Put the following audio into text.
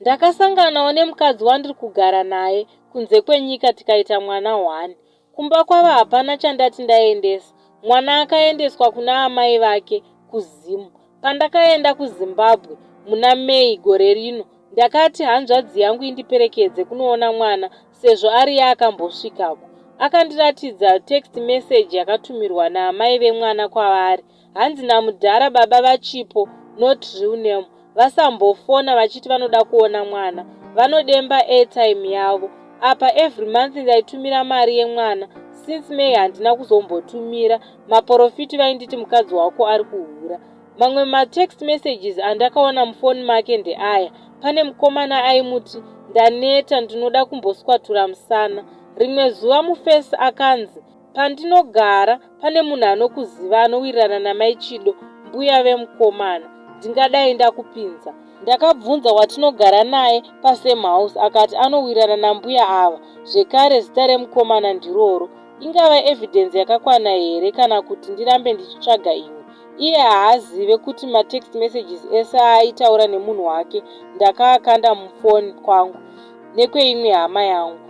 Ndakasanganawo nemukadzi wandiri kugara naye kunze kwenyika tikaita mwana one. Kumba kwavo hapana chandati ndaendesa. Mwana akaendeswa kuna amai vake kuZim. Pandakaenda kuZimbabwe muna May gore rino, ndakati hanzvadzi yangu indiperekedze kunoona mwana sezvo ariye akambosvikako. Akandiratidza text message yakatumirwa naamai vemwana kwavari. Hanzi namudhara baba vaChipo not real name vasambofona vachiti vanoda kuona mwana vanodemba airtime yavo apa every month ndaitumira mari yemwana since May handina kuzombotumira maporofiti vainditi mukadzi wako ari kuhura mamwe matext messages andakaona mufoni make ndeaya pane mukomana aimuti ndaneta ndinoda kumboswatura musana rimwe zuva mufesi akanzi Pandinogara pane munhu anokuziva anowirirana namai Chido, mbuya vemukomana. Ndingadai ndakupinza. Ndakabvunza watinogara naye pasame house akati anowirirana nambuya ava zvekare zita remukomana ndiroro. Ingava evidence yakakwana here kana kuti ndirambe ndichitsvaga imwe? Iye haazive kuti matext messages ese aaitaura nemunhu wake ndakaakanda mufoni kwangu nekweimwe hama yangu.